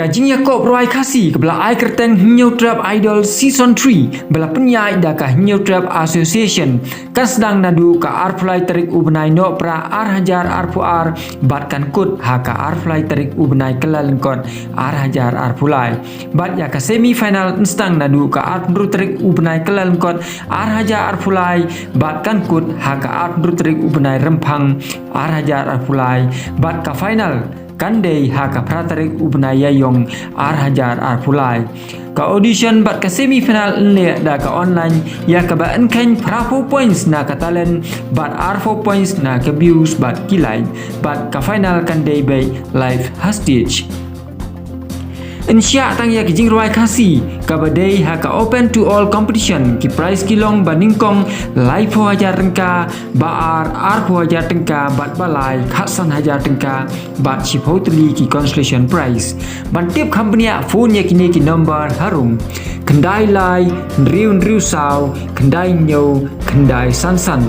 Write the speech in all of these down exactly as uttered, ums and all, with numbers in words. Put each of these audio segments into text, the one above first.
Ka jingïakob rwai Khasi kaba la ai kyrteng Hynñiewtrep Idol Season three ba la pynïaid da ka Hynñiewtrep Association kan sdang naduh ka arphew lai tarik u bnai Nohprah ar hajar arphew ar bad kan kut ha ka arphew lai tarik u bnai Kyllalyngkot ar hajar arphew lai. Bad ïa ka semi final yn sdang naduh ka arphew hynriew tarik u bnai Kyllalyngkot ar hajar arphew lai bad kan kut ha ka arphew hynriew tarik u bnai Rymphang ar hajar arphew lai bad ka final kan dei ha ka phra tarik u bnai Ïaïong ar hajar arphew lai. Ka audition bad ka semi final yn leh da ka online ïa kaba yn kheiñ phraphew points na ka talent bad arphew points na ka views bad ki like bad ka final kan dei beit live ha stage. Yn shah tang ïa ki jingrwai Khasi kaba dei ha ka open to all competition, ki prize ki long ba nyngkong laiphew hajar tyngka, ba ar arphew hajar tyngka bad ba lai khatsan hajar tyngka bad shiphew tylli ki consolation prize. Ban tip kham bniah phone ïa kine ki number harum: khyndai lai hynriew hynriew saw khyndai hynñiew khyndai san san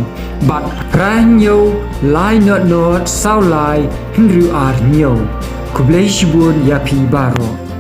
bad phra hynñiew lai nod nod saw lai hynriew ar hynñiew. Khublei shibun ïa phi baroh.